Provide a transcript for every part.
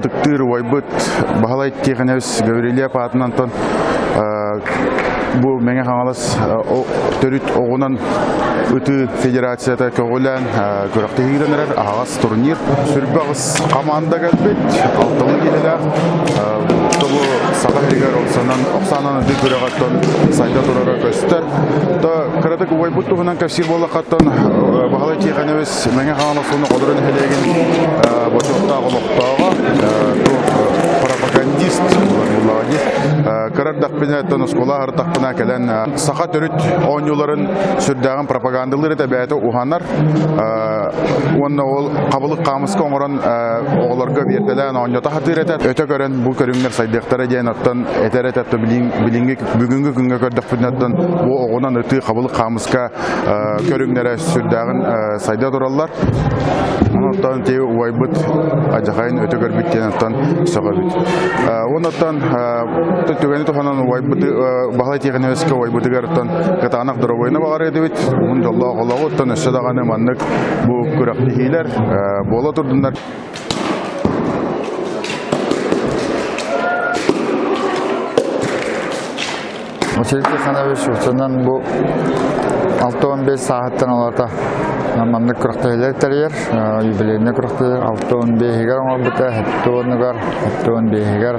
ытыктыыр убайбыт Баһылай Тихонович Гаврильев аатынан бу Мэҥэ Хаҥалас төрүт оҕунан ытыы федерацията көҕүлээн күрэхтэһиитэн эрэр аһаҕас турнир. Сүрбэ аҕыс команда кэлбит, алталыы киһилээх. Тобу Саха сиригэр охсаанан ытыы күрэҕиттэн сайда турара көстөр. То кыратык убайбыт туһунан кэпсиир буоллаххаттан Баһылай Тихонович Мэҥэ Хаҥалас уонна Ходоро нэһилиэгин бочуоттаах олохтооҕо, пропагандист буоллаҕа дии. Кыра эрдэхпинэ, оттон оскуола аһартахпына кэлэн саха төрүт оонньууларын сүрдээҕин пропагандалыыр этэ бэйэтэ уһанар уонна ол хабылык хаамыска оҥорон оҕолорго биэртэлээн оонньото сатыыр этэ. Өтө көрөн бу көрүҥнэр сайдыахтара диэн оттон этэр этэ билиҥҥи бүгүҥҥү күҥҥэ көрдөхпүтүнэ оттон бу оҕунан ытыы хабылык хаамыска көрүҥнэрэ сүрдээҕин сайда тураллар. Онтон ти убайбыт адьахайын өтө көрбүт диэн оттон сөҕөбүт. Оннуттан түгэни туһанан убайбыт Баһылай Тихоновичка убайбытыгар оттон кытаанах доруобуйаны баҕарар этибит. Уһун дьоллоох олоҕу оттон өссө даҕаны маннык бу күрэхтэһиилэр буола турдуннар. Василий Тихонович устунан бу 65 сааһыттан олото маннык күрэхтэһиилэр тэрийэр, юбилейнай күрэхтэһиилэр 65-игэр оҥорбута, 70-угар, 75-игэр,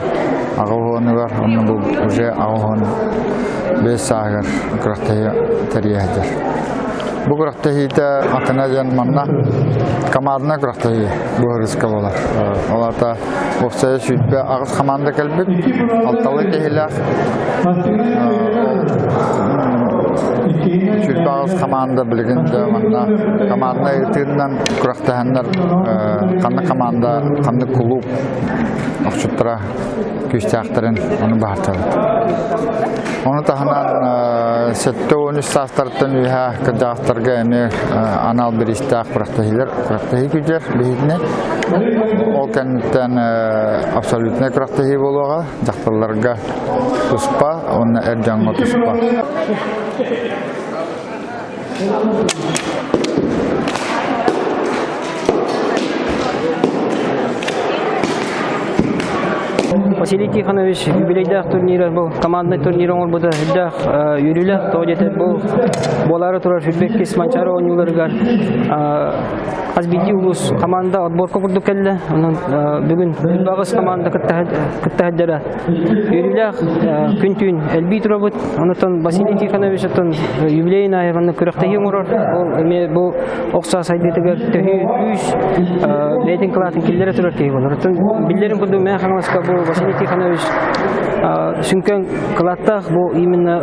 80-угар, онно бу уже 85 сааһыгар күрэхтэһии тэрийэ сылдьар. Бу күрэхтэһиитэ атына диэн манна команднай күрэхтэһии быһырыска буолар. Ол аата Уопсайа 28 хамаанда кэлбит, алталыы киһилээх. 28 хамаанда билигин да манна команднай ытыыннан күрэхтэһэннэр ханнык команда, ханнык кулууп охчуттара күүстээхтэрин ону баһартабыт. Ону таһынан 73 саастарыттан үөһэ кырдьаҕастарга эмиэ анал бириистээх күрэхтэһиилэр күрэхтэһии күүтэр биһигини. Ол кэнниттэн абсолютнай күрэхтэһии буолуоҕа дьахталларга туспа уонна эр дьоҥҥо туспа. Василий Тихонович юбилейдаах турнира бу командный турнир оҥорбута сүрдээх үөрүүлээх тоҕо диэтэр бу буолаары турар 22 Манчаары оонньууларыгар хас биирдии улуус команда отборка курдук кэллэ. Онон бүгүн Баҕыс команда кытта сылдьара үөрүүлээх күн-түүн элбии турабыт. Онтон Василий Тихонович оттон юбилейын аайы маннык күрэхтэһии оҥорор. Ол эмиэ бу ох саа сайдыытыгар төһүү күүс бэйэтин кылаатын киллэрэ турар киһи буолар. Оттон биллэрин курдук Мэҥэ Хаҥаласка бу Василий Тихонович сүҥкэн кылааттаах бу именно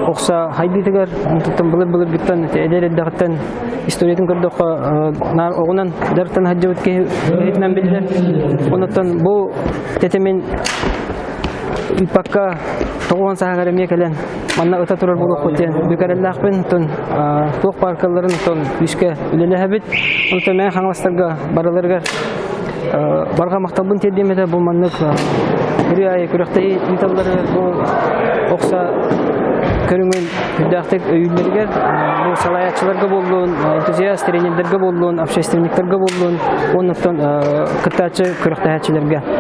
ох саа хайдыытыгар онтуттан былыр-былыргыттан эдэр эрдэҕиттэн историятын көрдөххө наар оҕунан дьарыктан сылдьыбыт киһи быһыытынан биллэр. Онуттан бу тэтимин ыыппакка 90 сааһыгар эмиэ кэлэн манна ыта турар буолуохпут диэн бүк эрэллээхпин. Оттон туох баар кыалларын оттон күүскэ үлэлэһэбит. Онтон Мэҥэ Хаҥаластарга барыларыгар барҕа махталбын тиэрдиэм этэ бу маннык ырыа аайы күрэхтэһии ыыталларыгар бу охса көрүҥүн үрдээхтик өйүүллэригэр бу салайааччыларга буоллун, энтузиаст тренердэргэ буоллун, общественниктарга буоллун, уонна оттон кыттааччы күрэхтэһээччилэргэ.